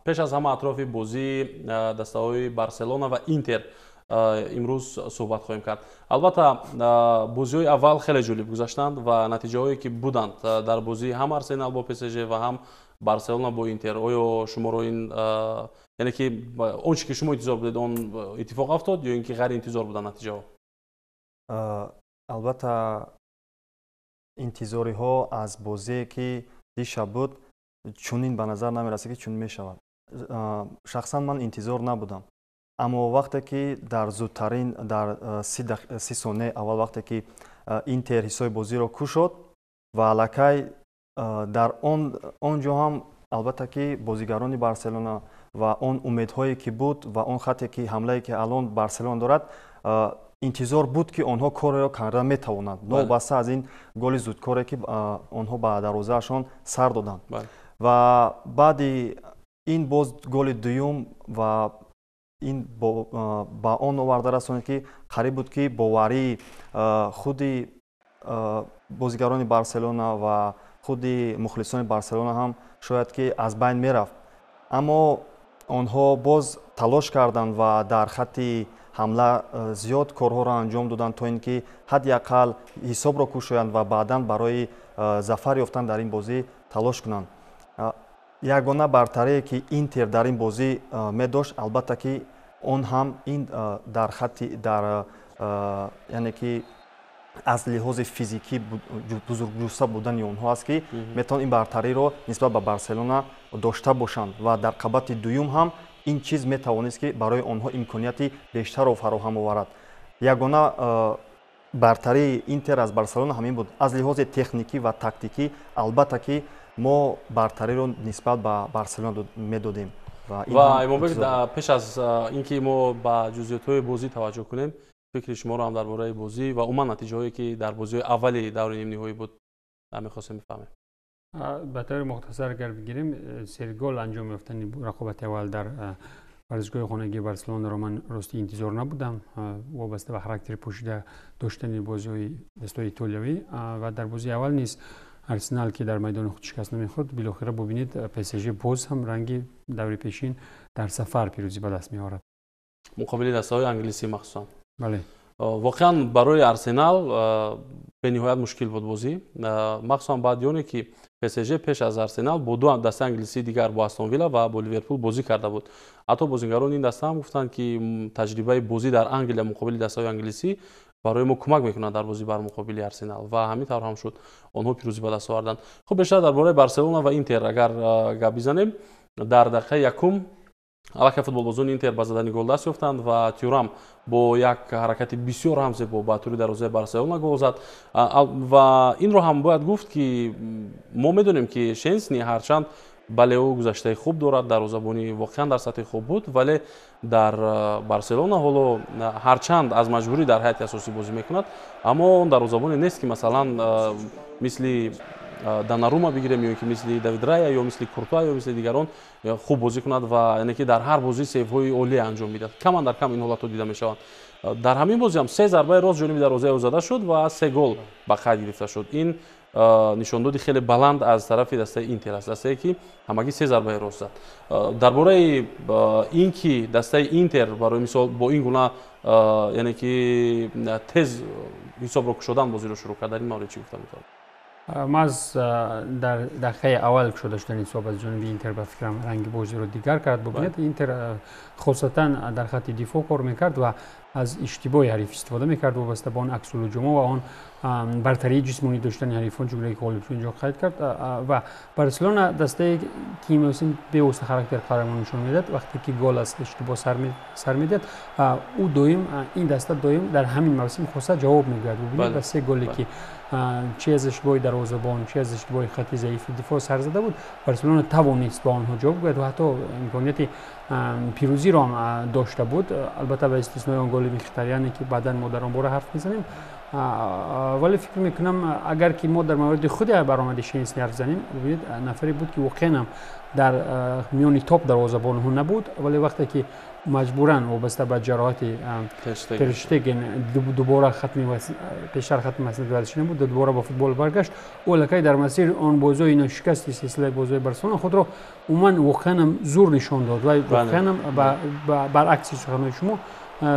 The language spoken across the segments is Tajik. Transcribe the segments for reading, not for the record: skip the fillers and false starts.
Пеш аз ҳама атрофи бозии дастаҳои Барселона ва Интер имрӯз суҳбат хоҳем кард. Албатта, бозиҳои аввал хеле ҷолиб гузаштанд ва натиҷаҳое ки буданд дар бозии ҳам Арсенал бо ПСЖ ва ҳам Барселона бо Интер, оё шуморо ин, яъне ки он чӣ ки шумо интизор будед, он иттифоқ афтод ё ин ки ғайриинтизор буданд натиҷаҳо? Албатта, интизориҳо аз бозие, ки дишаб буд, чунин ба назар намерасад, ки чунин мешавад. Шахсан ман интизор набудам, аммо вақте ки дар зудтарин, дар 30 сонияи аввал, вақте ки Интер ҳисоби бозиро кушод ва аллакай дар он ҷо ҳам, албатта, ки бозигарони Барселона ва он умедҳое ки буд ва он хате ки ҳамлае ки алон Барселона дорад, интизор буд, ки онҳо корро карда метавонанд, новобаста аз ин голи зудкоре, ки онҳо ба дарвозаашон сар доданд. Ва баъди ин боз голи дуюм ва ин ба он оварда расонид, ки қариб буд, ки боварии худи бозигарони Барселона ва худи мухлисони Барселона ҳам шояд ки аз байн мерафт. Аммо онҳо боз талош карданд ва дар хатти ҳамла зиёд корҳоро анҷом доданд, то ин ки ҳадди ақал ҳисобро кушоянд ва баъдан барои зафар ёфтан дар ин бозӣ талош кунанд. Ягона бартарие, ки Интер дар ин бозӣ медошт, албатта ки он ҳам ин дар хатти дар, яъне ки аз лиҳози физикӣ бузургҷусса будани онҳо аст, ки метавон ин бартариро нисбат ба Барселона дошта бошанд. Ва дар қабати дуюм ҳам ин чиз метавонист, ки барои онҳо имконияти бештарро фароҳам оварад. Ягона бартарии Интер аз Барселона ҳамин буд. Аз лиҳози техникӣ ва тактикӣ, албатта ки мо бартариро нисбат ба Барселона медодем. Ва Имомбек, пеш аз ин ки мо ба ҷузъиётҳои бозӣ таваҷҷӯҳ кунем, фикри шуморо ҳам дар бораи бозӣ ва умуман натиҷаҳое, ки дар бозиҳои аввали даври нимниҳоӣ буд, мехостем бифаҳмем. Ба таври мухтасар агар бигирем, сергол анҷом ёфтани рақобати аввал дар варзишгоҳи хонагии Барселонаро ман рости интизор набудам, вобаста ба характери пӯшида доштани бозиҳои дастаҳои итолиявӣ. Ва дар бозии аввал низ Арсенал, ки дар майдони худ шикаст намехӯрд, билохира бубинед, ПСЖ боз ҳам ранги даври пешин дар сафар пирӯзӣ ба даст меорад. Муқобили дастаҳои англисӣ махсусан. Бале. Воқеан, барои Арсенал бениҳоят мушкил буд бозӣ, махсусан баъди оне ки ПСЖ пеш аз Арсенал бо ду дастаи англисии дигар, бо Астон Вилла ва бо Ливерпул бозӣ карда буд. Ҳатто бозигарони ин даста ҳам гуфтанд, ки таҷрибаи бозӣ дар Англия муқобили дастаҳои англисӣ барои мо кӯмак мекунад дар бозӣ бар муқобили Арсенал. Ва ҳамин тавр ҳам шуд, онҳо пирӯзӣ ба даст оварданд. Хуб, бештар дар бораи Барселона ва Интер агар гап бизанем, дар дақиқаи якум аллакай футболбозони Интер ба задани гол даст ёфтанд ва Тюрам бо як ҳаракати бисёр ҳам зебо ба тури дарвозаи Барселона гол зад. Ва инро ҳам бояд гуфт, ки мо медонем, ки Шенсни ҳарчанд, бале, ӯ гузаштаи хуб дорад, дарвозабонӣ воқеан дар сатҳи хуб буд, вале дар Барселона ҳоло ҳарчанд аз маҷбурӣ дар ҳайати асосӣ бозӣ мекунад, аммо он дарвозабоне нест, ки масалан мисли Донарума бигирем ё ки мисли Давид Рая ё мисли Куртуа ё мисли дигарон хуб бозӣ кунад ва яъне ки дар ҳар бозӣ сейвҳои олие анҷом медиҳад. Каман дар кам ин ҳолатҳо дида мешаванд. Дар ҳамин бозӣ ҳам се зарбаи рост ҷониби дарвозаи ӯ зада шуд ва се гол ба қайд гирифта шуд. Ин нишондоди хеле баланд аз тарафи дастаи Интер аст, дастае ки ҳамагӣ се зарбаи рост зад. Дар бораи ин ки дастаи Интер, барои мисол, бо ин гуна, яъне ки тез ҳисобро кушодан бозиро шурӯъ кард, дар ин маврид чӣ гуфта метавонед? Маҳз дар дақиқаи аввал кушода шудани ҳисоб аз ҷониби Интер, ба фикрам, ранги бозиро дигар кард. Бубинед, Интер хосатан дар хатти дифоъ кор мекард ва аз иштибоҳи ҳариф истифода мекард, вобаста ба он аксулҳуҷумҳо ва он бартарии ҷисмонӣ доштани ҳарифон, ҷумлае ки Ғолибшо инҷо қайд кард. Ва Барселона, дастае ки ин мавсим бевосита характер қаҳрамон нишон медиҳад, вақте ки гол аз иштибоҳ сар медиҳад, ӯ доим, ин даста доим дар ҳамин мавсим хоса ҷавоб мегӯяд. Бубинед, ба се голе ки чи аз иштибоҳи дарвозабон, чи аз иштибоҳи хатти заифи дифоъ сар зада буд, Барселона тавонист ба онҳо ҷавоб гӯяд ва ҳатто имконияти пирӯзиро ҳам дошта буд, албатта ба истиснои он голи Мхитаряне, ки баъдан мо дар он бора ҳарф мезанем. Вале фикр мекунам, агар ки мо дар мавриди худи баромади Шенсни ҳарф занем, бибинед, нафаре буд, ки воқеан ҳам дар миёни топ дарвозабонҳо набуд, вале вақте ки маҷбуран вобаста ба ҷароҳати Терштеген дубора хатми пештар хатми масъулияти варзишӣ набуд, дубора ба футбол баргашт, ӯ аллакай дар масири он бозиҳои ношикасти силсилаи бозиҳои Барселона худро умуман воқеан ҳам зур нишон дод ва воқеан ҳам баръакси суханҳои шумо,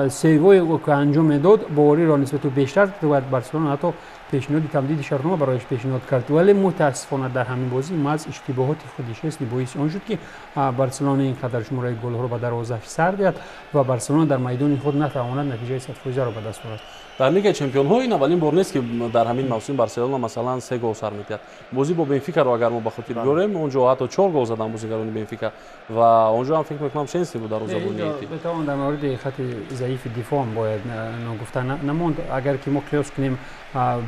сейвое ки анҷом медод, бовариро нисбату бештар ва Барселона ҳатто пешниҳоди тамдиди шартнома барояш пешниҳод кард. Вале мутаассифона дар ҳамин бозӣ маҳз иштибоҳоти худи Шесни боиси он шуд, ки Барселона ин қадар шумораи голҳоро ба дарвозааш сар диҳад ва Барселона дар майдони худ натавонад натиҷаи 100-фоизаро ба даст орад. Дар Лигаи чемпионҳо ин аввалин бор нест, ки дар ҳамин мавсим Барселона, масалан, се гол сар медиҳад. Бозӣ бо Бенфикаро агар мо ба хотир биёрем, он ҷо ҳатто чор гол задан бозигарони Бенфика ва он ҷо ҳам, фикр мекунам, Шенси буд дарвозабони. Метавон дар мавриди хати заифи дифоъ бояд ногуфта намонд. Агар ки мо қиёс кунем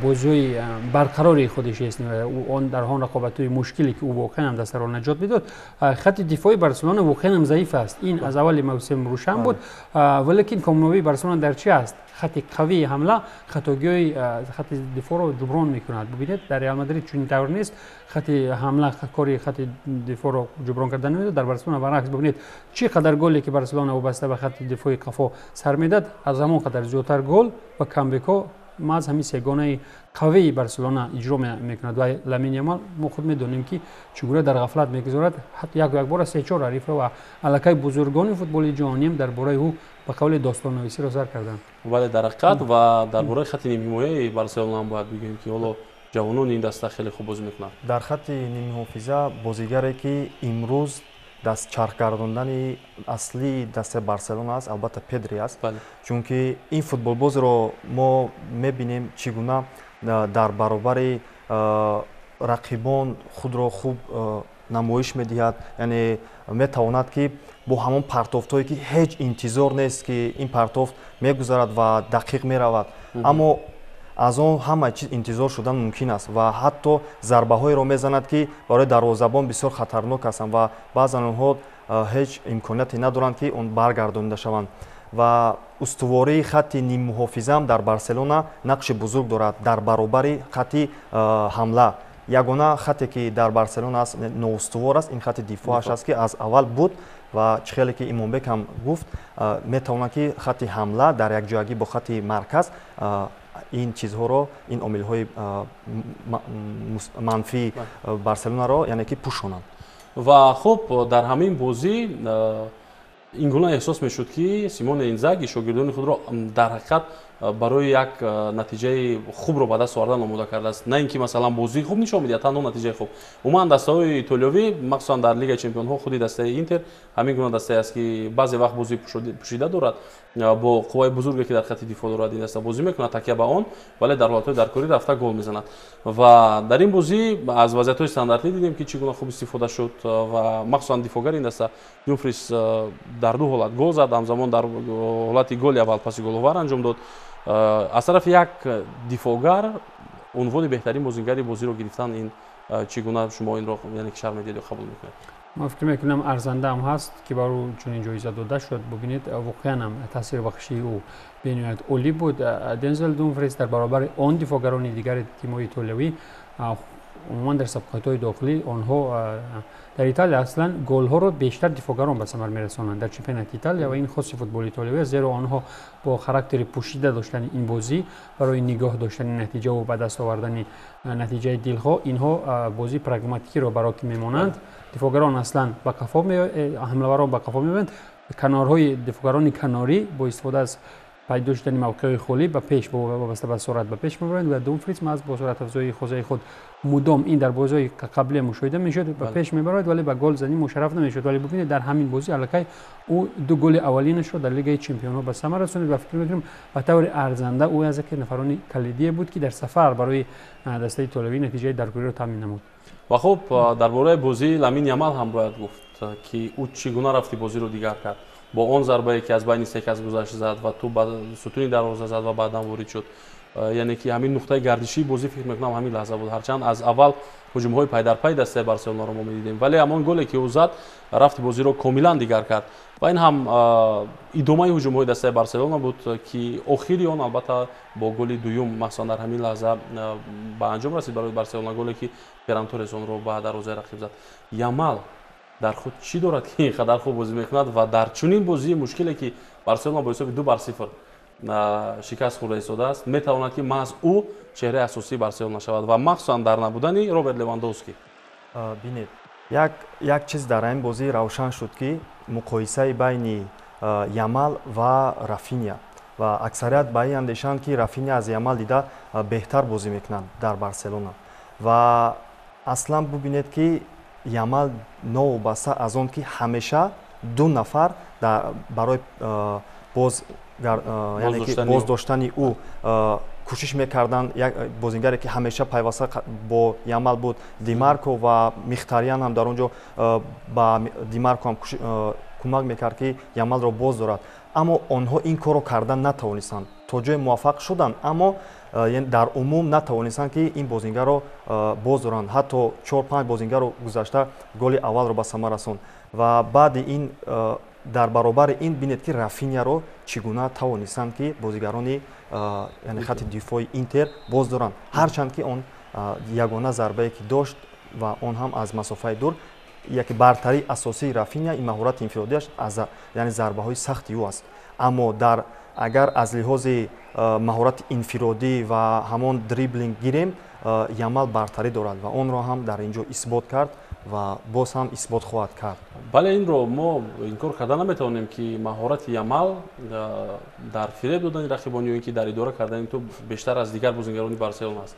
бозиҳои барқарори худи Шесни, он дар он рақобатҳои мушкиле, ки ӯ воқеан ҳам дастаро наҷот медод, хати дифои Барселона воқеан ҳам заиф аст. Ин аз аввали мавсим рӯшан буд. Валекин комёбии Барселона дар чи аст? Хати қавии ҳамла хатогиҳои хати дифоъро ҷуброн мекунад. Бубинед, дар Реал Мадрид чунин тавр нест, хати ҳамла кори хати дифоъро ҷуброн карда намедод. Дар Барселона баръакс, бубинед, чӣ қадар голе ки Барселона вобаста ба хати дифои қафо сар медад, аз ҳамон қадар зиёдтар гол ва камбекҳо маҳз ҳамин сегонаи қавии Барселона иҷро мекунад. Ва Ламин Ямал, мо худ медонем, ки чӣ гуна дар ғафлат мегузорад ҳатто яку якбора се-чор ҳарифро ва аллакай бузургони футболи ҷаҳониам дар бораи ӯ ба қавли достоннависиро сар карданд. Бале, дар ҳақиқат. Ва дар бораи хати нимҳимояи Барселона ҳам бояд бигӯем, ки ҳоло ҷавонони ин даста хеле хуб бозӣ мекунанд. Дар хати нимҳофиза бозигаре, ки имрӯз даст чархгардондани аслии дастаи Барселона аст, албатта, Педри аст, чунки ин футболбозро мо мебинем, чӣ гуна дар баробари рақибон худро хуб намоиш медиҳад, яъне метавонад, ки бо ҳамон партофтҳое, ки ҳеҷ интизор нест, ки ин партофт мегузарад ва дақиқ меравад, аммо аз он ҳама чиз интизор шудан мумкин аст ва ҳатто зарбаҳоеро мезанад, ки барои дарвозабон бисёр хатарнок ҳастанд ва баъзан онҳо ҳеҷ имконияте надоранд, ки он баргардонида шаванд. Ва устувории хатти ниммуҳофизаам дар Барселона нақши бузург дорад дар баробари хатти ҳамла. Ягона хате, ки дар Барселона аст, ноустувор аст, ин хатти дифоаш аст, ки аз аввал буд ва чӣ хеле ки Имомбек ҳам гуфт, метавонад, ки хатти ҳамла дар якҷоягӣ бо хатти марказ ин чизҳоро, ин омилҳои манфии Барселонаро, яъне ки, пӯшонанд. Ва хуб, дар ҳамин бозӣ ин гуна эҳсос мешуд, ки Симоне Инзаги шогирдони худро дар ҳақиқат барои як натиҷаи хубро ба даст овардан омода кардааст, на ин ки, масалан, бозии хуб нишон медиҳад, танҳо натиҷаи хуб. Умуман, дастаҳои итолиёвӣ, махсусан дар Лигаи чемпионҳо, худи дастаи Интер ҳамин гуна дастае аст, ки баъзе вақт бозии пӯшида дорад, бо қувваи бузурге, ки дар хати дифоъ дорад, ин даста бозӣ мекунад, такя ба он, вале дар ҳолатҳои даркорӣ рафта гол мезанад. Ва дар ин бозӣ аз вазъиятҳои стандартӣ дидем, ки чӣ гуна хуб истифода шуд ва махсусан дифоъгари ин даста Думфрис дар ду ҳолат гол зад, ҳамзамон дар ҳолати голи аввал паси головар анҷом дод. Аз тарафи як дифоъгар унвони беҳтарин бозигари бозиро гирифтан, ин чӣ гуна шумо инро, яъне ки, шарҳ медиҳед ё қабул мекунед? Ман фикр мекунам, арзанда ҳам ҳаст, ки бар ӯ чунин ҷоиза дода шуд. Бубинед, воқеан ҳам таъсирбахшии ӯ бениҳоят олӣ буд. Дензел Думфрис дар баробари он дифоъгарони дигари тимҳои итолиявӣ, умуман дар сабқатҳои дохилӣ, онҳо дар Италия аслан голҳоро бештар дифоъгарон ба самар мерасонанд дар чемпионати Италия ва ин хоси футболи итолиявӣ аст, зеро онҳо бо характери пӯшида доштани ин бозӣ барои нигоҳ доштани натиҷаву ба даст овардани натиҷаи дилхоҳ, инҳо бозии прагматикиро ба роҳ мемонанд. Дифоъгарон аслан ба қафо, ҳамлаварон ба қафо меоянд, канорҳои дифоъгарони канорӣ бо истифода аз пайдо шудани мавқеъҳои холӣ ба пеш, вобаста ба суръат ба пеш мебаранд ва Думфрис маҳз бо суръатафзоии хосаи худ мудом, ин дар бозиҳои қаблия мушоҳида мешуд, ба пеш мебарад, вале ба голзанӣ мушарраф намешуд. Вале бубинед, дар ҳамин бозӣ аллакай ӯ ду голи аввалинашро дар Лигаи чемпионҳо ба самар расонид ва фикр мекунам, ба таври арзанда ӯ аз яке нафарони калидие буд, ки дар сафар барои дастаи итолиявӣ натиҷаи даркориро таъмин намуд. Ва хуб, дар бораи бозии Ламин Ямал ҳам бояд гуфт, ки ӯ чӣ гуна рафти бозиро дигар кард бо он зарбае, ки аз байни се кас гузашт зад ва тӯб ба сутуни дарвоза зад ва баъдан ворид шуд. Яъне ки ҳамин нуқтаи гардишии бозӣ, фикр мекунам, ҳамин лаҳза буд. Ҳарчанд аз аввал ҳуҷумҳои пайдарпай дастаи Барселонаро мо медидем, вале ҳамон голе, ки ӯ зад, рафти бозиро комилан дигар кард. Ва ин ҳам идомаи ҳуҷумҳои дастаи Барселона буд, ки охири он, албатта, бо голи дуюм, махсусан дар ҳамин лаҳза ба анҷом расид барои Барселона, голе, ки Ферран Торрес онро ба дарвозаи рақиб зад. Ямал дар худ чӣ дорад, ки ин қадар хуб бозӣ мекунад ва дар чунин бозии мушкиле, ки Барселона бо ҳисоби 2-0 шикаст хӯрда истодааст, метавонад, ки маҳз ӯ чеҳраи асосии Барселона шавад ва махсусан дар набудани Роберт Левандовский? Бинед, як чиз дар ин бозӣ равшан шуд, ки муқоисаи байни Ямал ва Рафиня, ва аксарият ба ин андешаанд, ки Рафиня аз Ямал дида беҳтар бозӣ мекунад дар Барселона. Ва аслан бубинед, ки Ямал новобаста аз он ки ҳамеша ду нафар барои боз боздоштани ӯ кӯшиш мекарданд, як бозингаре, ки ҳамеша пайваста бо Ямал буд, Димарко, ва Мхитарян ҳам дар он ҷо ба Димарко ҳам кӯмак мекард, ки Ямалро боз дорад, аммо онҳо ин корро кардан натавонистанд. То ҷое муваффақ шуданд, аммо дар умум натавонистанд, ки ин бозингарро боз доранд. Ҳатто чор панҷ бозингарро гузашта голи аввалро ба самар расонд. Ва баъди ин, дар баробари ин, бинед, ки Рафиняро чӣ гуна тавонистанд, ки бозигарони, яъне хатти дифои Интер боз доранд, ҳарчанд ки он ягона зарбае, ки дошт, ва он ҳам аз масофаи дур. Яке бартарии асосии Рафиня ин маҳорати инфиродиаш, яъне зарбаҳои сахти ӯ аст. Аммо дар агар аз лиҳози маҳорати инфиродӣ ва ҳамон дриблинг гирем, Ямал бартарӣ дорад ва онро ҳам дар ин ҷо исбот кард ва боз ҳам исбот хоҳад кард. Бале, инро мо инкор карда наметавонем, ки маҳорати Ямал дар фиреб додани рақибон ё ин ки дар идора кардани тӯб бештар аз дигар бозингарони Барселона аст.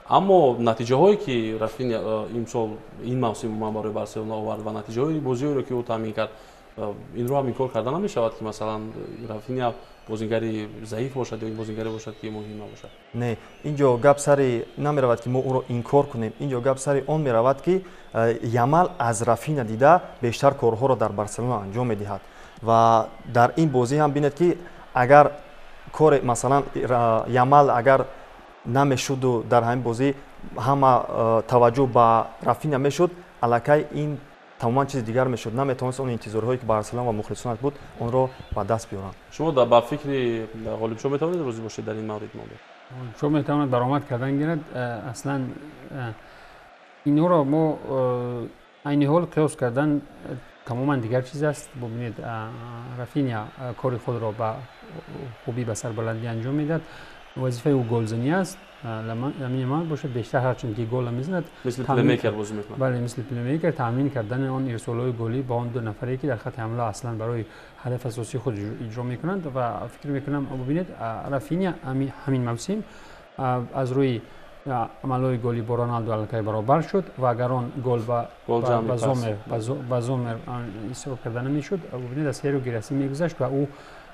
Аммо натиҷаҳое, ки Рафиня имсол, ин мавсим умуман барои Барселона овард ва натиҷаҳои бозиҳоеро, ки ӯ таъмин кард, инро ҳам инкор карда намешавад, ки масалан Рафиня бозингари заиф бошад ё ин бозингаре бошад, ки муҳим набошад. Не, ин ҷо гап сари намеравад, ки мо ӯро инкор кунем. Ин ҷо гап сари он меравад, ки Ямал аз Рафиня дида бештар корҳоро дар Барселона анҷом медиҳад. Ва дар ин бозӣ ҳам бинед, ки агар коре, масалан, Ямал агар намешуду дар ҳамин бозӣ ҳама таваҷҷӯҳ ба Рафиня мешуд, аллакай ин тамоман чизи дигар мешуд, наметавонист он интизориҳое, ки Барселона ва мухлисонаш буд, онро ба даст биёранд. Шумо ба фикри Ғолибшо метавонед розӣ бошед дар ин маврид? Ғолибшо метавонад баромад кардан гирад. Аслан инҳоро мо айни ҳол қиёс кардан тамоман дигар чиз аст. Бубинед, Рафиня кори худро ба хубӣ, ба сарбаландӣ анҷом медиҳад. Вазифаи ӯ голзанӣ аст. Ламин Ямал бошад, бештар, ҳарчанд ки гол мезанад, мисли плеймейкер бозӣ мекунад. Бале, мисли плеймейкер, таъмин кардани он ирсолҳои голӣ ба он ду нафаре, ки дар хатти ҳамла аслан барои ҳадаф асосии худ иҷро мекунанд. Ва фикр мекунам, бубинед, Рафиня ҳамин мавсим аз рӯи амалҳои голӣ бо Роналду аллакай баробар шуд ва агар он гол ба Зомер ҳисоб карда намешуд, бубинед, аз Серу Гирасӣ мегузашт ва ӯ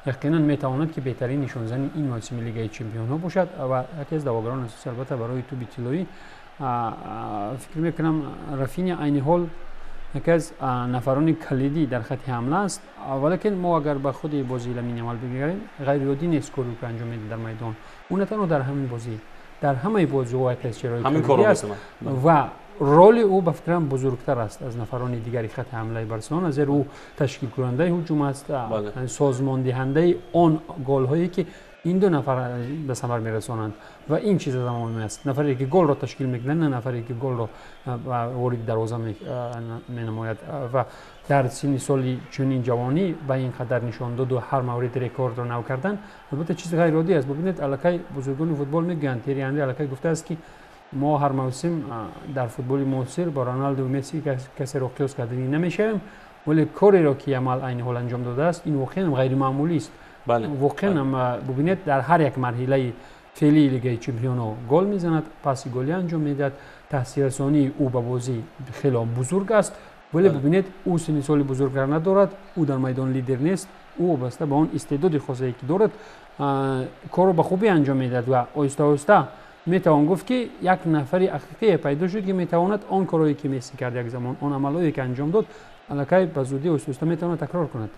яқинан метавонад, ки беҳтарин нишонзани ин мавсими Лигаи чемпионҳо бошад ва яке аз даъвогарони асосӣ, албатта, барои тӯби тиллоӣ. Фикр мекунам, Рафиня айни ҳол яке аз нафарони калидӣ дар хатти ҳамла аст. Валекин мо агар ба худи бозии Ламин Ямал бинигарем, ғайриоддӣ нест кори ки анҷом медиҳад дар майдон. Ӯ на танҳо дар ҳамин бозӣ, дар ҳамаи бозиҳо яке аз чеҳраҳои калидӣ аст ва роли ӯ, ба фикрам, бузургтар аст аз нафарони дигари хатти ҳамлаи Барселона, зеро ӯ ташкилкунандаи ҳуҷум аст, созмондиҳандаи он голҳое, ки ин ду нафар ба самар мерасонанд. Ва ин чиз аз муҳим аст: нафаре, ки голро ташкил мекунад, на нафаре, ки голро вориди дарвоза менамояд. Ва дар синни соли чунин ҷавонӣ ба ин қадар нишон доду ҳар маврид рекордро нав кардан, албатта, чизи ғайриоддӣ аст. Бубинед, аллакай бузургони футбол мегӯянд, Тери Анри аллакай гуфтааст, ки мо ҳар мавсим дар футболи муосир бо Роналду, Месси касеро қиёс карданӣ намешавем, вале кореро, ки Ямал айни ҳол анҷом додааст, ин воқеан ғайримаъмулист. Воқеан, бубинед, дар ҳар як марҳилаи феълии Лигаи чемпионҳо гол мезанад, паси голӣ анҷом медиҳад, таъсиррасонии ӯ ба бозӣ хело бузург аст. Вале бубинед, ӯ синни соли бузургтар надорад, ӯ дар майдон лидер нест, ӯ вобаста ба он истеъдоди хосае, ки дорад, корро ба хубӣ анҷом медиҳад ва оҳиста оҳиста метавон гуфт, ки як нафари ҳақиқие пайдо шуд, ки метавонад он корҳое, ки Месси кард як замон, он амалҳое, ки анҷом дод, аллакай ба зудӣ оҳиста оҳиста метавонад такрор кунад.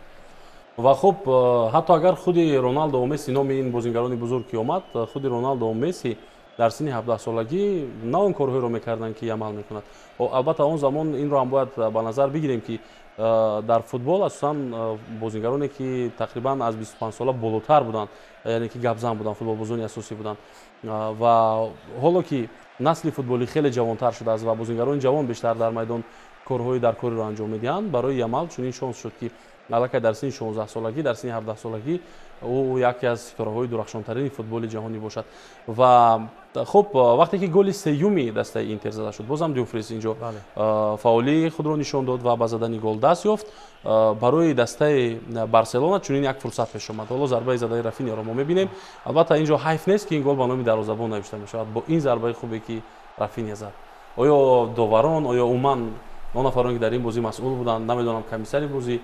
Ва хуб, ҳатто агар худи Роналдо ва Месси, номи ин бозингарони бузург ки омад, худи Роналдо ва Месси дар синни 17-солагӣ на он корҳоеро мекарданд, ки Ямал мекунад. Албатта, он замон инро ҳам бояд ба назар бигирем, ки дар футбол асосан бозингароне, ки тақрибан аз 25 сола болотар буданд, яъне ки гапзан буданд, футболбозони асосӣ буданд. Ва ҳоло ки насли футболӣ хеле ҷавонтар шудааст ва бозингарони ҷавон бештар дар майдон корҳои даркориро анҷом медиҳанд, барои Ямал чунин шонс шуд, ки аллакай дар синни 16-солагӣ, дар синни 17-солагӣ ӯ яке аз ситораҳои дурахшонтарини футболи ҷаҳонӣ бошад. Ва хуб, вақте ки голи сеюми дастаи Интер зада шуд, бозам Дюмфрис инҷо фаъолии худро нишон дод ва ба задани гол даст ёфт. Барои дастаи Барселона чунин як фурсат пеш омад. Ҳоло зарбаи задаи Рафиняро мо мебинем. Албатта, инҷо ҳайф нест, ки ин гол ба номи дарвозабон навишта мешавад бо ин зарбаи хубе, ки Рафиня зад. Оё доварон, оё умуман он нафароне, ки дар ин бозӣ масъул буданд, намедонам, комиссари бозӣ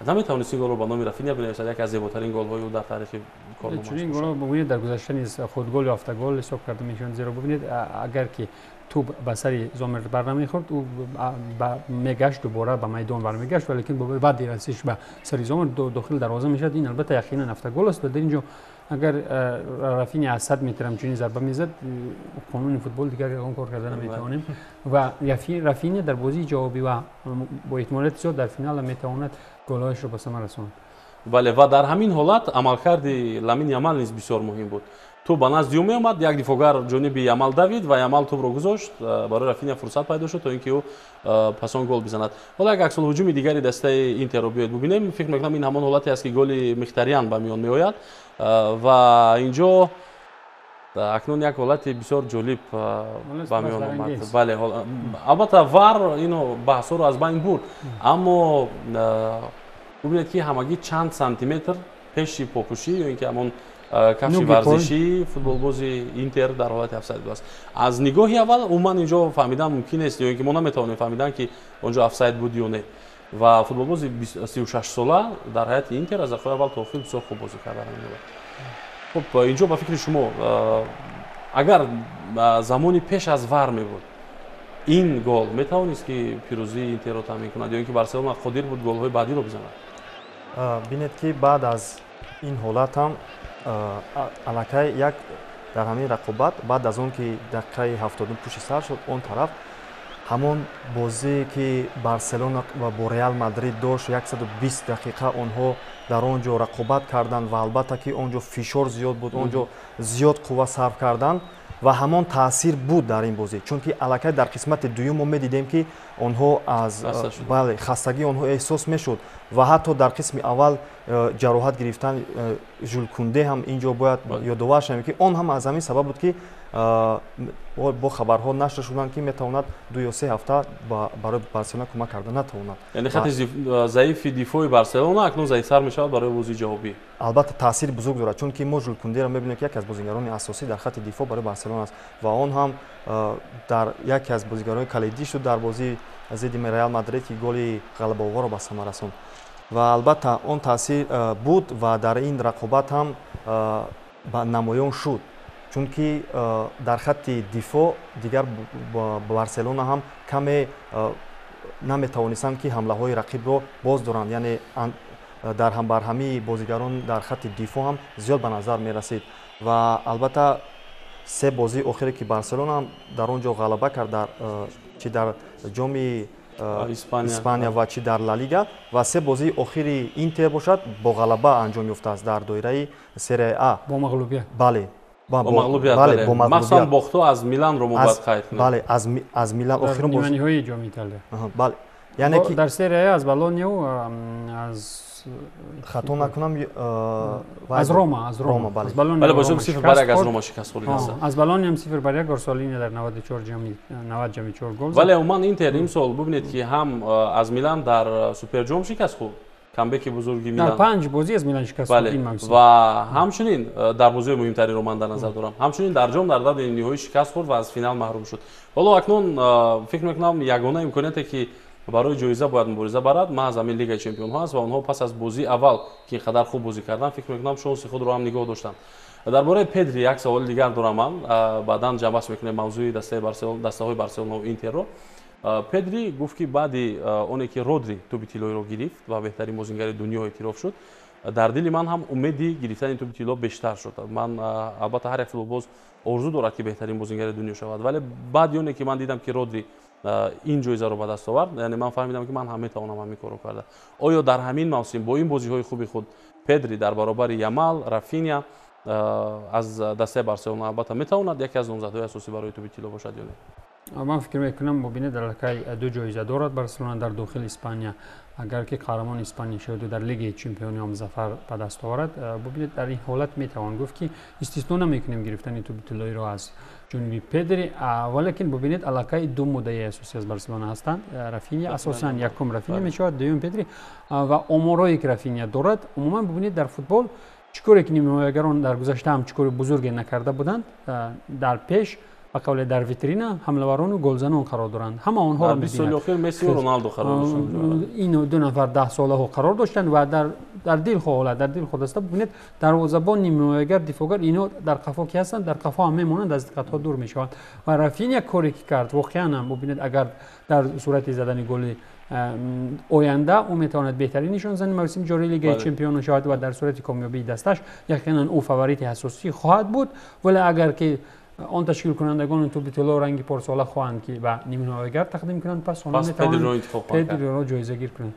наметавонист ин голро ба номи Рафиня бинависад, яке аз зеботарин голҳои ӯ дар таърихи корномааш? Чунин голҳо, бубинед, дар гузашта низ худгол ё автогол ҳисоб карда мешаванд, зеро бубинед, агар ки тӯб ба сари Зомер бар намехӯрд, ӯ мегашт, дубора ба майдон бармегашт, валекин баъди расиш ба сари Зомер дохили дарвоза мешавад. Ин албатта яқинан автогол аст. Ва дар ин ҷо агар Рафиня аз 100 метр ҳамчунин зарба мезад, қонуни футбол, дигар ягон кор карда наметавонем. Ва Рафиня дар бозии ҷавобӣ ва бо эҳтимолияти зиёд дар финал метавонад голҳояшро ба самар расонад. Бале, ва дар ҳамин ҳолат амалкарди Ламин Ямал низ бисёр муҳим буд. Тӯб ба назди ӯ меомад, як дифоъгар ҷониби Ямал давид ва Ямал тӯбро гузошт, барои Рафиня фурсат пайдо шуд, то ин ки ӯ пас он гол бизанад. Ҳоло як аксулҳуҷуми дигари дастаи Интерро биёед бубинем. Фикр мекунам, ин ҳамон ҳолате аст, ки голи Мхитарян ба миён меояд. Ва инҷо акнун як ҳолати бисёр ҷолиб ба миён омад. Бале, албатта, ВАР ино баҳсҳоро аз байн бурд, аммо бубинед, ки ҳамагӣ чанд сантиметр пеши попӯшӣ ё ин ки ҳамон кафши варзишии футболбози Интер дар ҳолати офсайд будааст. Аз нигоҳи аввал умуман инҷо фаҳмидан мумкин нест ё ин ки мо наметавонем фаҳмидан, ки онҷо офсайд буд ё не. Ва футболбози 36-сола дар ҳайати Интер аз дақиқаи аввал то охир бисёр хуб бозӣ кард дар ҳамин ҳолат. Хуб, инҷо ба фикри шумо, агар замони пеш аз ВАР мебуд, ин гол метавонист, ки пирӯзии Интерро таъмин кунад, ё ин ки Барселона қодир буд голҳои баъдиро бизанад? Бинед, ки баъд аз ин ҳолат ҳам аллакай як дар ҳамин рақобат, баъд аз он ки дақиқаи 70-ум пушти сар шуд, он тараф ҳамон бозие, ки Барселона бо Реал Мадрид дошт, 120 дақиқа онҳо дар он ҷо рақобат карданд ва албатта, ки он ҷо фишор зиёд буд, он ҷо зиёд қувва сарф карданд ва ҳамон таъсир буд дар ин бозӣ, чунки аллакай дар қисмати дуюм мо медидем, ки онҳо аз, бале, хастагии онҳо эҳсос мешуд. Ва ҳатто дар қисми аввал ҷароҳат гирифтан Жул Кунде ҳам ин ҷо бояд ёдовар шавем, ки он ҳам аз ҳамин сабаб буд, ки бо хабарҳо нашр шуданд, ки метавонад 2 ё 3 ҳафта барои Барселона кӯмак карда натавонад. Яъне хати заифи дифои Барселона акнун заифтар мешавад барои бозии ҷавобӣ. Албатта, таъсири бузург дорад, чунки мо Жул Кундеро мебинем, ки яке аз бозигарони асосӣ дар хати дифоъ барои Барселона аст ва он ҳам дар яке аз бозигарони калидӣ шуд дар бозии зидди Реал Мадрид, ки голи ғалабаоворро ба самар расонд. Ва албатта, он таъсир буд ва дар ин рақобат ҳам намоён шуд, чунки дар хатти дифоъ дигар Барселона ҳам каме наметавонистанд, ки ҳамлаҳои рақибро боз доранд, яъне дар ҳамбарҳамии бозигарон дар хатти дифоъ ҳам зиёд ба назар мерасид. Ва албатта, се бозии охире, ки Барселона ҳам дар он ҷо ғалаба кард, чи дар ҷоми Испания ва чи дар Ла Лига, ва се бозии охири Интер бошад, бо ғалаба анҷом ёфтааст дар доираи Серия А. Бо мағлубият. Бале. Бо мағлубият, махсусан бохтҳо аз Миланро мо бояд қайд кунем. Бале, аз Милан охирон. Ниҳоии ҷоми Италия. Бале, яъне ки дар Серия А аз Болонияву аз хато накунам, аз Рома, аз Рома. Бале. Бале, бо 0-1 аз Рома шикаст хӯрд. Аз Болониям 0-1. Орсолини дар 94 ҷами 90 ҷами 4 гол. Вале умуман Интер имсол, бубинед, ки ҳам аз Милан дар суперҷом шикаст хӯрд, камбеки бузурги Милан. Дар панҷ бозӣ аз Милан шикаст хӯрд ин мавсим. Ва ҳамчунин дар бозиҳои муҳимтаринро ман дар назар дорам, ҳамчунин дар ҷом дар даври ниҳоӣ шикаст хӯрд ва аз финал маҳрум шуд. Ҳоло акнун фикр мекунам, ягона имконияте, ки барои ҷоиза бояд мубориза барад, маҳз ҳамин Лигаи чемпионҳо аст. Ва онҳо пас аз бозии аввал, ки ин қадар хуб бозӣ карданд, фикр мекунам, шонси худро ҳам нигоҳ доштанд. Дар бораи Педри як саволи дигар дорам ман, баъдан ҷамъбаст мекунем мавзӯи дастаҳои Барселона Интерро. Педри гуфт, ки баъди оне ки Родри тӯби тиллоиро гирифт ва беҳтарин бозингари дунё эътироф шуд, Дар дили ман ҳам умеди гирифтани тӯби тилло бештар шуд. Ман албатта, ҳар як футболбоз орзу дорад, ки беҳтарин бозингари дунё шавад, вале баъди оне ки ман дидам, ки Родри ин ҷоизаро ба даст овард, яъне ман фаҳмидам, ки ман ҳам метавонам ҳамин корро карда. Оё дар ҳамин мавсим бо ин бозиҳои хуби худ Педри дар баробари Ямал, Рафиня аз дастаи Барселона албатта метавонад яке аз номзадҳои асосӣ барои тӯби тилло бошад ё не? Ман фикр мекунам, бубинед, аллакай ду ҷоиза дорад Барселона дар дохили Испания. Агар ки қаҳрамони Испания шаваду дар Лигаи чемпионӣ ҳам зафар ба даст оварад, бубинед, дар ин ҳолат метавон гуфт, ки истисно намекунем гирифтани тӯби тиллоиро аз ҷониби Педри. Валекин бубинед, аллакай ду муддаи асосӣ аз Барселона ҳастанд. Рафиня, асосан якум Рафиня мешавад, дуюм Педри. Ва оморое ки Рафиня дорад, умуман бубинед, дар футбол чӣ коре ки нимҳимоягарон дар гузашта ҳам чӣ кори бузурге накарда буданд, дар пеш, ба қавле, дар витрина ҳамлаварону голзанон қарор доранд, ҳама онҳоро. Соли охир Месси ва Роналдо қарор доштанд. Ин ду нафар 10 солаҳо қарор доштанд ва дар дилхоҳ ҳолат, дар дилхоҳ даста, бубинед, дарвозабон, нимҳимоягар, дифоъгар, ино дар қафо ки ҳастанд, дар қафо ҳам мемонанд, аз диққатҳо дур мешаванд. Ва Рафиня коре ки кард, воқеан ҳам бубинед, агар дар сурати задани голи оянда ӯ метавонад беҳтарин нишонзани мавсими ҷории Лигаи чемпионон шавад ва дар сурати комёбии дасташ яқинан ӯ фаворити асосӣ хоҳад буд. Вале агар ки он ташкилкунандагони тӯби тилло ранги порсола хоҳанд, ки ба нимҳимоягар тақдим кунанд, пас онҳо метавонанд Педриро ҷоизагир кунанд.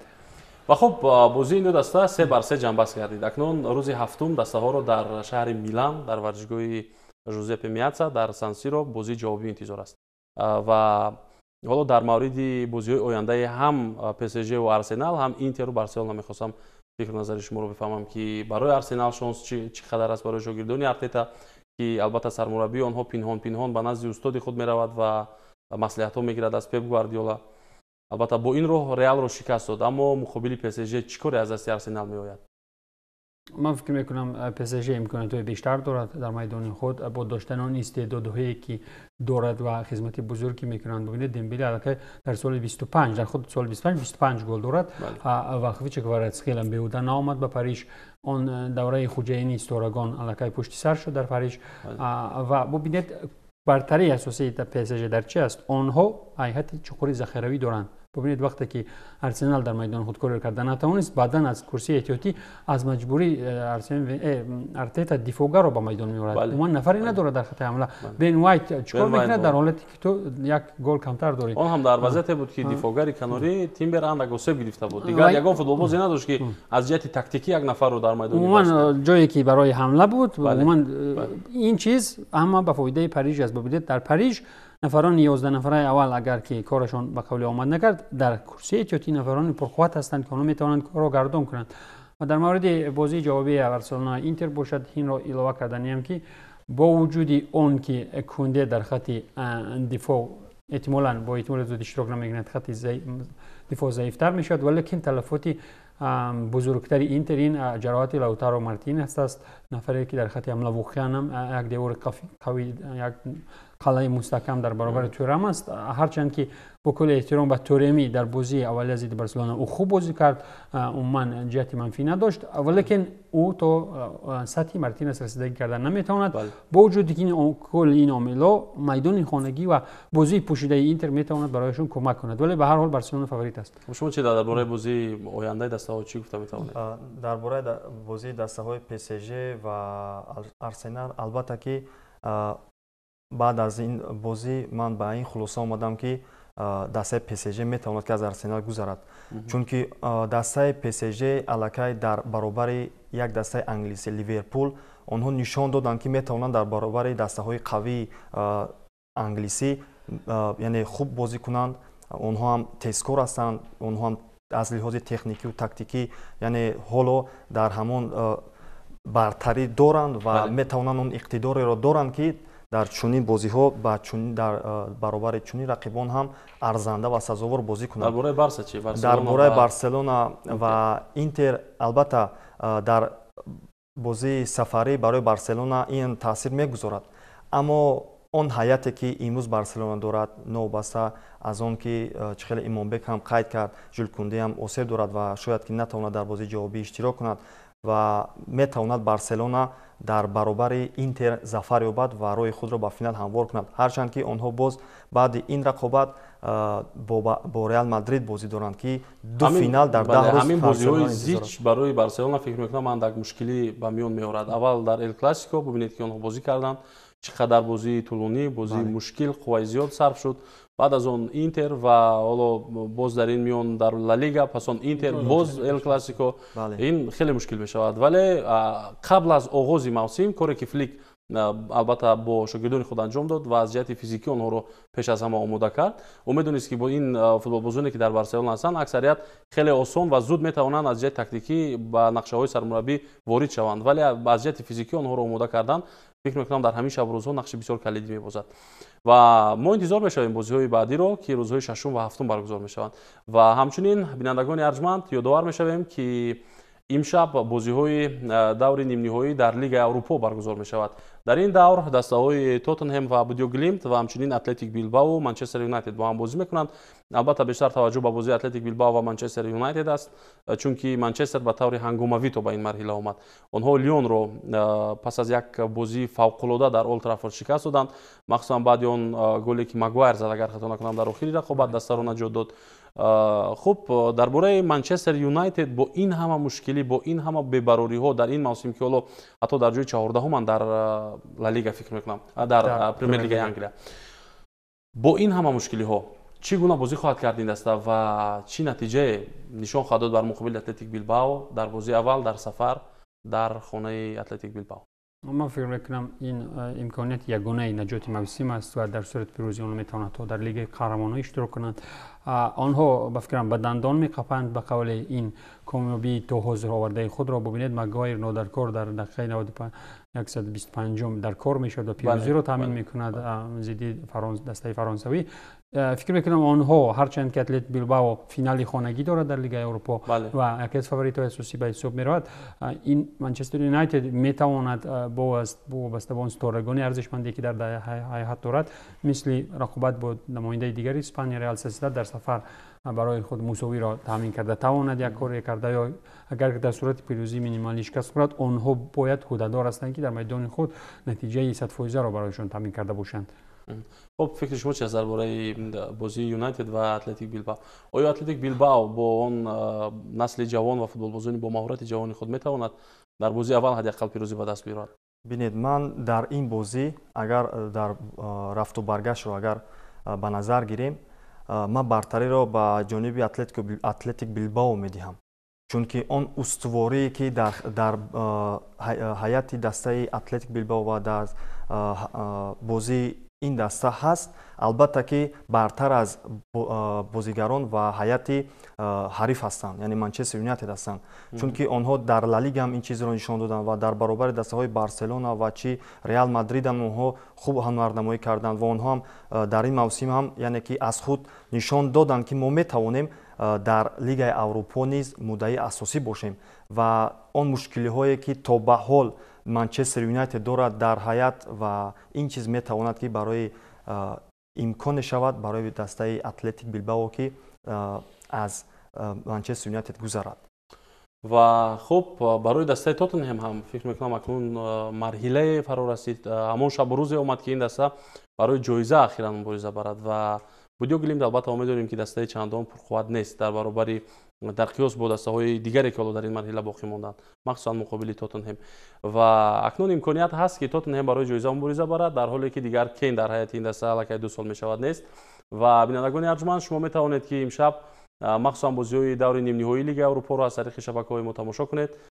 Ва хуб, бозии ин ду даста 3-3 ҷамъбаст гардид. Акнун рӯзи ҳафтум дастаҳоро дар шаҳри Милан, дар варзишгоҳи Жузеппе Меатса, дар Сан-Сиро бозии ҷавобӣ интизор аст. Ва ҳоло дар мавриди бозиҳои ояндаи ҳам ПСЖ ва Арсенал, ҳам Интеру Барселона мехостам фикру назари шуморо бифаҳмам, ки барои Арсенал шонс чӣ қадар аст, барои шогирдони Артета, ки албатта сармураббии онҳо пинҳон пинҳон ба назди устоди худ меравад ва маслиҳатҳо мегирад аз Пеп Гвардиола. Албатта, бо ин роҳ Реалро шикаст дод, аммо муқобили ПСЖ чӣ коре аз дасти Арсенал меояд? Ман фикр мекунам, ПСЖ имкониятҳои бештар дорад дар майдони худ, бо доштани он истеъдодҳое ки дорад ва хизмати бузург ки мекунанд. Бубинед, Дембеле аллакай дар соли 25, дар худ соли 25, 25 гол дорад ва Хвича Кварацхелия беҳуда наомад ба Париж. Он давраи хуҷаини ситорагон аллакай пушти сар шуд дар Париж. Ва бубинед, бартарии асосии ПСЖ дар чи аст? Онҳо ҳайати чуқури захиравӣ доранд. Бубинед, вақте ки Арсенал дар майдони худ коре карда натавонист, баъдан аз курсии эҳтиётӣ аз маҷбурӣ Артета дифоъгарро ба майдон меорад. Умуман нафаре надорад дар хати ҳамла. Бен Вайт чӣ кор мекунад дар ҳолате ки ту як гол камтар дорӣ? Он ҳам дар вазъияте буд, ки дифоъгари канорӣ Тимбер андак осеб гирифта буд, дигар ягон футболбозе надошт, ки аз ҷиҳати тактикӣ як нафарро дар майдон. Умуман ҷое ки барои ҳамла буд, умуман ин чиз ҳама ба фоидаи Париж аст. Бубинед, дар Париж нафарони 11 нафараи аввал агар ки корашон ба қавли омад накард, дар курсии эҳтиётӣ нафарони пурқувват ҳастанд, ки онҳо метавонанд корро гардон кунанд. Ва дар мавриди бозии ҷавобии Барселона Интер бошад, инро илова карданиам, ки бо вуҷуди он ки Кунде дар хати дифоъ эҳтимолан бо эҳтимоли зуд иштирок намекунад, хати дифоъ заифтар мешавад, валекин талафоти бузургтари Интер ин ҷароҳати Лаутаро Мартинес аст, нафаре ки дар хати ҳамла воқеан ҳам як девори қавӣ, як қалъаи мустаҳкам дар баробари Тюрам аст. Ҳарчанд ки бо кулли эҳтиром ба Тюреми, дар бозии аввалия зидди Барселона ӯ хуб бозӣ кард, умуман ҷиҳати манфӣ надошт, валекин ӯ то сатҳи Мартинес расидагӣ карда наметавонад. Бо вуҷуди ки кулли ин омилҳо, майдони хонагӣ ва бозии пӯшидаи Интер метавонад барояшон кӯмак кунад, вале ба ҳар ҳол Барселона фаворит аст. Шумо чи дар бораи бозии ояндаи дастаҳо чӣ гуфта метавонед? Дар бораи бозии дастаҳои ПСЖ ва Арсенал, албатта ки баъд аз ин бозӣ ман ба ин хулоса омадам, ки дастаи ПСЖ метавонад, ки аз Арсенал гузарад, чунки дастаи ПСЖ аллакай дар баробари як дастаи англисӣ, Ливерпул, онҳо нишон доданд, ки метавонанд дар баробари дастаҳои қавии англисӣ, яъне хуб бозӣ кунанд. Онҳо ҳам тезкор ҳастанд, онҳо ҳам аз лиҳози техникию тактикӣ, яъне ҳоло дар ҳамон бартарӣ доранд ва метавонанд, он иқтидореро доранд, ки дар чунин бозиҳо ба дар баробари чунин рақибон ҳам арзанда ва сазовор бозӣ кунанд. Дар бораи Барса чи? Дар бораи Барселона ва Интер, албатта, дар бозии сафарӣ барои Барселона ин таъсир мегузорад, аммо он ҳайате ки имрӯз Барселона дорад, новобаста аз он ки чӣ хеле Имонбек ҳам қайд кард, Жул Кунде ҳам осеб дорад ва шояд ки натавонад дар бозии ҷавобӣ иштирок кунад, ва метавонад Барселона дар баробари Интер зафар ёбад ва роҳи худро ба финал ҳамвор кунад, ҳарчанд ки онҳо боз баъди ин рақобат Бо Реал Мадрид бозӣ доранд, ки ду финал дар 10 рӯз. Ҳамин бозиҳои зич барои Барселона, фикр мекунам, андак мушкилӣ ба миён меорад. Аввал дар Эл Классико бубинед, ки онҳо бозӣ карданд, чӣ қадар бозии тӯлонӣ, бозии мушкил, қувваи зиёд сарф шуд. Баъд аз он Интер ва ҳоло боз дар ин миён дар Ла Лига, пас он Интер, боз Эл Классико, ин хеле мушкил мешавад. Вале қабл аз оғози мавсим коре ки Флик албатта бо шогирдони худ анҷом дод ва аз ҷиҳати физикӣ онҳоро пеш аз ҳама омода кард, ӯ медонист, ки бо ин футболбозоне, ки дар Барселона ҳастанд, аксарият хеле осон ва зуд метавонанд аз ҷиҳати тактикӣ ба нақшаҳои сармураббӣ ворид шаванд. Вале аз ҷиҳати физикӣ онҳоро омода кардан, фикр мекунам, дар ҳамин шабу рӯзҳо нақши бисёр калидӣ мебозад. Ва мо интизор мешавем бозиҳои баъдиро, ки рӯзҳои шашум ва ҳафтум баргузор мешаванд. Ва ҳамчунин, бинандагони арҷманд, ёдовар мешавем, ки имшаб бозиҳои даври нимниҳоӣ дар Лигаи Аврупо баргузор мешавад. Дар ин давр дастаҳои Тоттенҳем ва Бодё Глимт ва ҳамчунин Атлетик Билбао, Манчестер Юнайтед бо ҳам бозӣ мекунанд. Албатта, бештар таваҷҷӯҳ ба бозии Атлетик Билбао ва Манчестер Юнайтед аст, чунки Манчестер ба таври ҳангомавӣ то ба ин марҳила омад. Онҳо Лионро пас аз як бозии фавқулода дар Олд Траффорд шикаст доданд, махсусан баъди он голе, ки Магуайр зад, агар хато накунам, дар охири рақобат дастаро наҷот дод. Хуб, дар бораи Манчестер Юнайтед бо ин ҳама мушкилӣ, бо ин ҳама бебарориҳо дар ин мавсим, ки ҳоло ҳатто дар ҷои 14-уманд дар Ла Лига, фикр мекунам, дар Премер Лигаи Англия, бо ин ҳама мушкилиҳо чӣ гуна бозӣ хоҳад кард ин даста ва чӣ натиҷае нишон хоҳад дод бар муқобили Атлетик Билбао дар бозии аввал дар сафар, дар хонаи Атлетик Билбао? Ман фикр мекунам, ин имконияти ягонаи наҷоти мавсим аст ва дар сурати пирӯзӣ онҳо метавонанд то дар Лигаи Қаҳрамонҳо иштирок кунанд. Онҳо, ба фикрам, ба дандон меқапанд ба қавли ин комёбии то ҳозир овардаи худро. Бубинед, Магуайр нодаркор дар дақиқаи 125 дар кор мешавад ва пирӯзиро таъмин мекунад зидди дастаи фаронсавӣ. Фикр мекунам, онҳо, ҳарчанд ки Атлет Билбао финали хонагӣ дорад дар Лигаи Аврупо ва яке аз фаворитҳои асосӣ ба ҳисоб меравад, ин Манчестер Юнайтед метавонад вобаста ба он ситорагони арзишманде, ки дар ҳайат дорад, мисли рақобат бо намояндаи дигари Испания, Реал Сосьедад, дар сафар барои худ мусовиро таъмин карда тавонад, як коре карда ё агар дар сурати пирӯзии минималӣ шикаст хӯрад, онҳо бояд ӯҳдадор ҳастанд, ки дар майдони худ натиҷаи 100%-ро барояшон таъмин карда бошанд. Хуб, фикри шумо чи аст дар бораи бозии Юнайтед ва Атлетик Билбао? Оё Атлетик Билбао бо он насли ҷавон ва футболбозони бо маҳорати ҷавони худ метавонад дар бозии аввал ҳадди ақал пирӯзӣ ба даст биёрад? Бинед, ман дар ин бозӣ, агар дар рафту баргаштро агар ба назар гирем, ман бартариро ба ҷониби Атлетик Билбао медиҳам, чунки он устуворие, ки дар ҳайати дастаи Атлетик Билбао ва дар бозии ин даста ҳаст, албатта ки бартар аз бозигарон ва ҳайати ҳариф ҳастанд, яъне Манчестер Юнайтед ҳастанд, чунки онҳо дар Ла Лига ҳам ин чизро нишон доданд ва дар баробари дастаҳои Барселона ва чи Реал Мадрид ҳам онҳо хуб ҳунарнамоӣ карданд ва онҳо ҳам дар ин мавсим ҳам, яъне ки аз худ нишон доданд, ки мо метавонем дар Лигаи Аврупо низ муддаи асосӣ бошем. Ва он мушкилиҳое, ки то ба ҳол Манчестер Юнайтед дорад дар ҳаят, ва ин чиз метавонад, ки барои имконе шавад барои дастаи Атлетик Билбао, ки аз Манчестер Юнайтед гузарад. Ва хуб, барои дастаи Тоттенҳем ҳам, фикр мекунам, акнун марҳилае фаро расид, ҳамон шабу рӯзе омад, ки ин даста барои ҷоиза ахиран мубориза барад. Ва Будё Глимт, албатта, мо медонем, ки дастаи чандон пурқувват нест дар баробари, дар қиёс бо дастаҳои дигаре, ки ҳоло дар ин марҳила боқӣ монданд, махсусан муқобили Тоттенҳем. Ва акнун имконият ҳаст, ки Тоттенҳем барои ҷоиза мубориза барад, дар ҳоле ки дигар Кейн дар ҳайати ин даста аллакай 2 сол мешавад нест. Ва бинандагони арҷманд, шумо метавонед, ки имшаб махсусан бозиҳои даври нимниҳоии Лигаи Аврупоро аз тариқи шабакаҳои мо тамошо кунед.